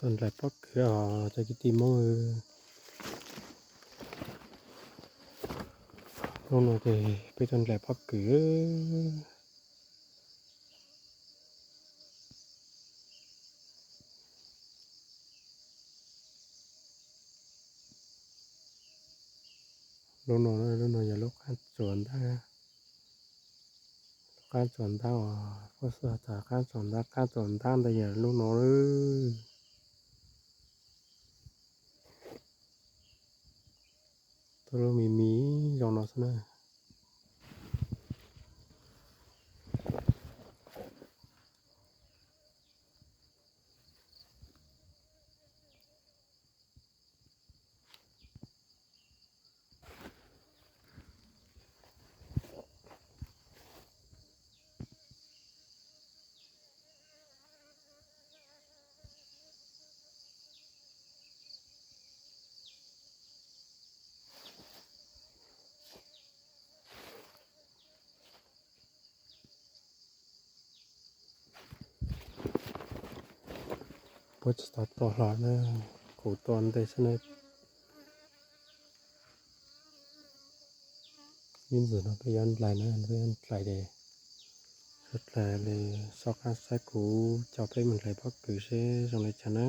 Tuaj nplaim pob kws os cov kwv tij Hmoob. Hnub no ces peb tuaj nplaim pob kws. Lub no, lub no yog lub qaab tsuas ntab, lub qaab tsuas ntab uas puab xub has tas qaab tsuas ntab, qaab tsuas ntab ntawd yog lub no. Tuaj lub me me zoo no xwb na. Puab tsis tau tua hlo na, kuv tua ntej xwb na. Ib ntsis no peb yuav nplaim na, peb yuav nplaim ces suav dlawg le sob qab saib kuv coj peb mus nplaim pob kws seb zoo li cas na.